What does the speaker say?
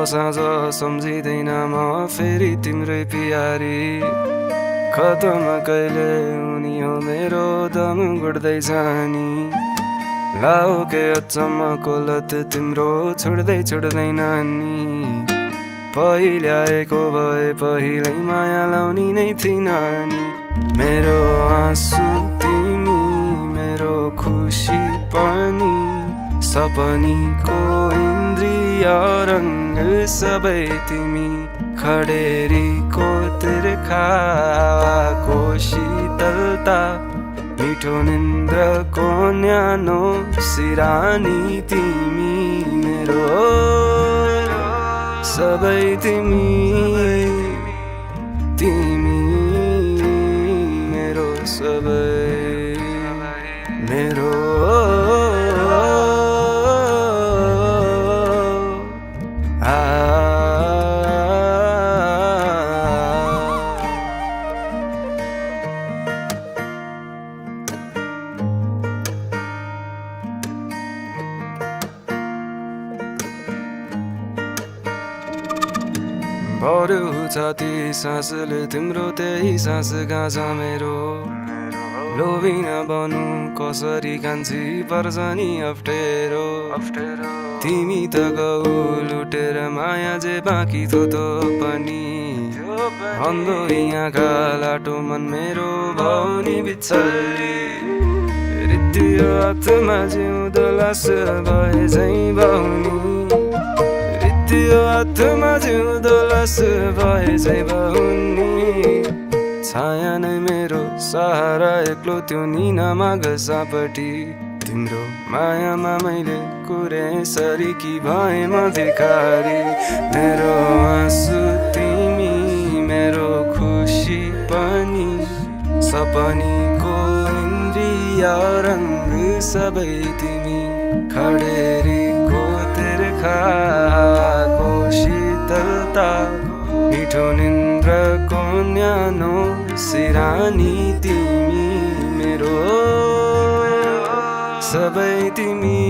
साँझ सम्झिँदैन म फेरि तिम्रै प्यारी खतम कहिले उनी हो मेरो दम गुड्दै जानी लाओ के अचम्मको लत तिम्रो छुट्दैन नि पहिल्याएको भए पहिल्यै माया लाउने नै थिइन नि मेरो आँसु तिमी मेरो खुसी पनि सपनीको इन्द्रिय रङ्ग सबै तिमी खडेरीको तिर्खाको शीतलता मिठो निन्द्रको न्यानो सिरानी तिमी मेरो सबै तिमी तिमी मेरो सबै मेरो भर्यो छाती सासले तिम्रो त्यही सास गाँजा मेरो लोभी नबनु कसरी कान्छी पर्छ नि अप्ठ्यारो तिमी त गौ लुटेर माया जे बाँकी थोतो पनि अन्धो यहाँका लाटो मन मेरो भौनी बिच्छल्ली रित्तियो हातमा जिउँदो लास भए झै भौनी त्यो हातमा जिउँदो लास भए झै भौनी छाया नै मेरो सहारा एक्लो त्यो निनामा घसापट्टि तिम्रो मायामा मैले कुरे सरीकी भए म भिखारी मेरो आँसु तिमी मेरो खुसी पनि सपनीको इन्द्रिय रङ्ग सबै तिमी खडेरीको तिर्खाको शीतलता मिठो निन्द्रको न्यानो सिरानी तिमी मेरो सबै तिमी